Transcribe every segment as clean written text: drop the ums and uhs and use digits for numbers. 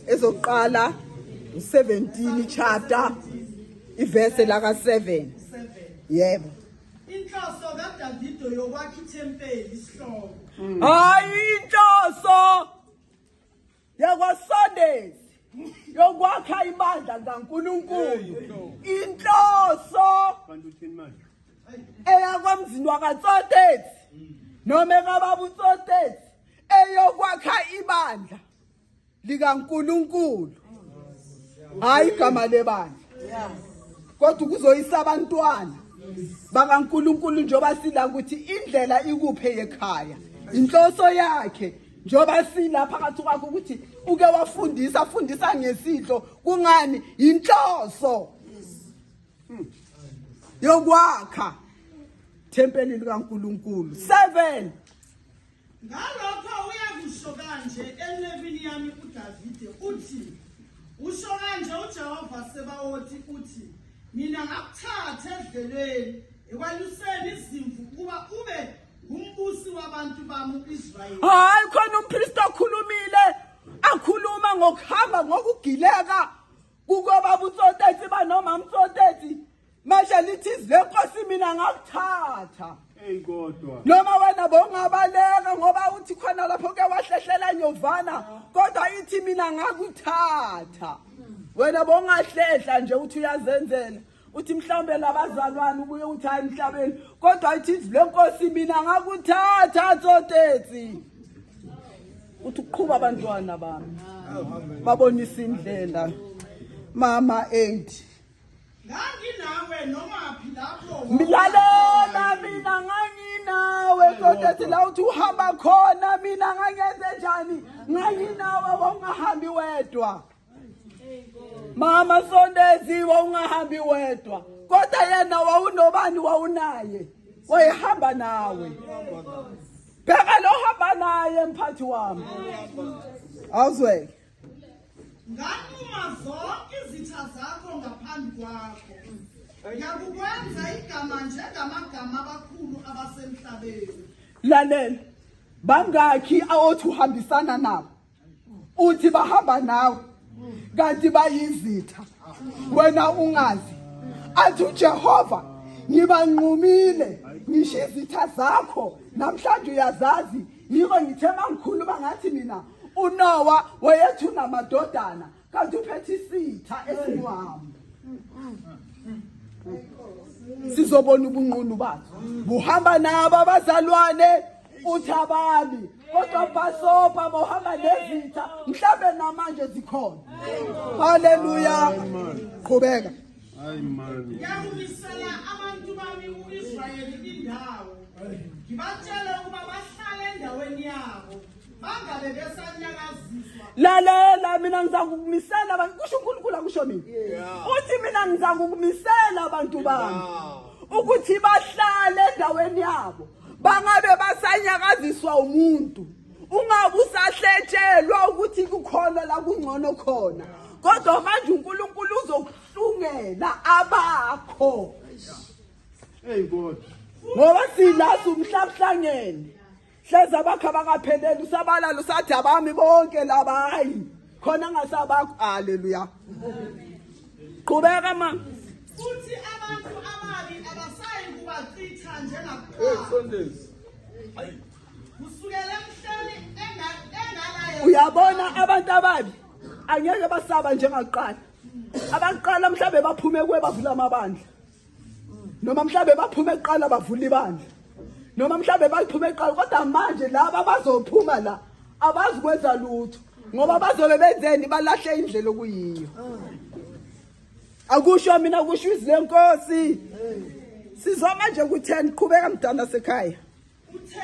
Ezokuqala u17 chapter ivese la ka7. Yebo. Inhloso kaDavide yokwakha ithempeli isihloko. Hayi inhloso yakwaSundays yokwakha ibandla likaNkulunkulu. Inhloso eyakwamzini wakaTsotetsi noma ekababa uTsotetsi eyokwakha ibandla likaNkulunkulu hayi igama lebandla kodwa kuzoyisa abantwana bakaNkulunkulu njengoba sila ukuthi indlela ikuphe yekhaya inhloso yakhe njengoba sila phakathi kwakho ukuthi uke wafundisa fundisa ngesidlo kungani inhloso yokwakha thempeli likaNkulunkulu 7 Ngalokho uyakusho kanje encekwini yami uDavide uthi, Usho kanje uJehova Sebawoti uthi, Mina ngakuthatha edlelweni ekwaluseni izimvu ukuba ube ngumbusi wabantu bami u-Israyeli. Hayi khona umpristi okhulumile akhuluma ngokuhamba ngokugileka kukobaba uTsotetsi banomama uTsotetsi manje lithi izwi lenkosi mina ngakuthatha Ey kodwa. Noma wena bowungabaleka ngoba uthi khona lapho ke wahlehlela nyovana kodwa ithi mina ngakuthatha. Wena bowungahlehla nje uthi uyazenzela. Uthi mhlawumbe labazalwane ubuye uthi hayi emhlabeni kodwa ithi izwi lenkosi mina ngakuthatha tsotetsi. Uthi uqhuba abantwana bami. Babonisa indlela. Mama 8 Nganginawe noma phi lapho. Lalela mina nganginawe kodwa ethi la uthi uhamba khona mina ngangenze njani nganginawe wawungahambi wedwa mama sondezi wawungahambi wedwa kodwa yena wawunobani wawunaye wayehamba nawe bheka lo hamba naye mphathi wami awuzweke Nganquma zonke izitha zakho ngaphambi kwakho. Ngiyakukwenza igama njengamagama abakhulu abasemhlabeni. Lalela, bangakhi othi uhambisana nabo? Uthi bahamba nawe kanti bayizitha. Wena ungazi. Athi uJehova ngibanqumile ngisho izitha zakho namhlanje uyazazi yiko ngithe mangikhuluma ngathi mina uNowa wayethi unamadodana kanti uphethe isitha esinwami sizobona ubunqunu bakhe buhamba nabo abazalwane uthi abami kodwa bhasopa bohamba nezitha mhlambe namanje zikhona haleluya qhubeka Hayi man. Ngiyakumisela abantu bami u-Israyeli indawo. Ngibatshele ukuba bahlale endaweni yabo. Bangabe besanyakaziswa. Lalela mina ngizakukumisela abantu kusho uNkulunkulu akusho mina. Uthi mina ngizakukumisela abantu bami ukuthi bahlale endaweni yabo. Bangabe basanyakaziswa umuntu. Ungabe usahletshelwa ukuthi kukhona la kungcono khona. Kodwa manje uNkulunkulu uzokuhlungela abakho. Hey kodwa. Ngoba silazi umhlaba uhlangene. Hleze abakho abakapheleli usabalala usathi abami bonke laba hayi khona ngasabakho haleluya qhubeka ma Futhi abantu ababi abasayi kubachitha Hey njengakuqala. Sundays. Kusukela emhleni engalayo. Uyabona abantu ababi angeke basaba njengakuqala. Abaqala mhlambe baphume kuwe bavula amabandla. Noma mhlambe baphume kuqala bavula ibandla. Noma mhlambe baphume kuqala kodwa manje laba bazophuma la abazi kwenza lutho ngoba bazobe benzeni balahle indlela okuyiyo. Akusho mina kusho izwi lenkosi. Sizwa manje ku-10 qhubeka mntana sekhaya. U-10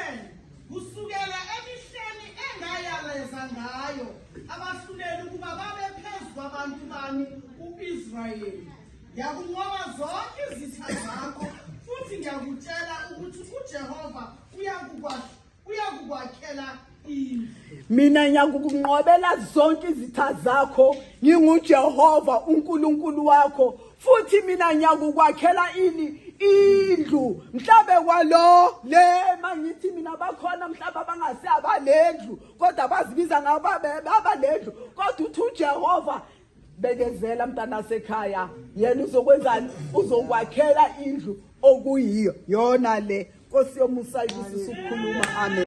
Kusukela emihleni engayaleza ngayo abahluleli ukuba babe phezu kwabantu bami u-Israyeli, ngiyakunqoba zonke izitha zakho, futhi ngiyakutshela ukuthi uJehova uyakukwakhela indlu. Mina ngiyakukunqobela zonke izitha zakho, nginguJehova uNkulunkulu wakho, futhi mina ngiyakukwakhela ini indlu mhlambe kwalo le mangithi mina bakhona mhlambe abangase abalendlu kodwa bazibiza ngababe abalendlu kodwa uthi uJehova uJehova. Bekezela mntana sekhaya, yena uzokwenzani? Uzokwakhela indlu okuyiyo yona le. Nkosi yomusa ibusisa ukukhuluma. Amen.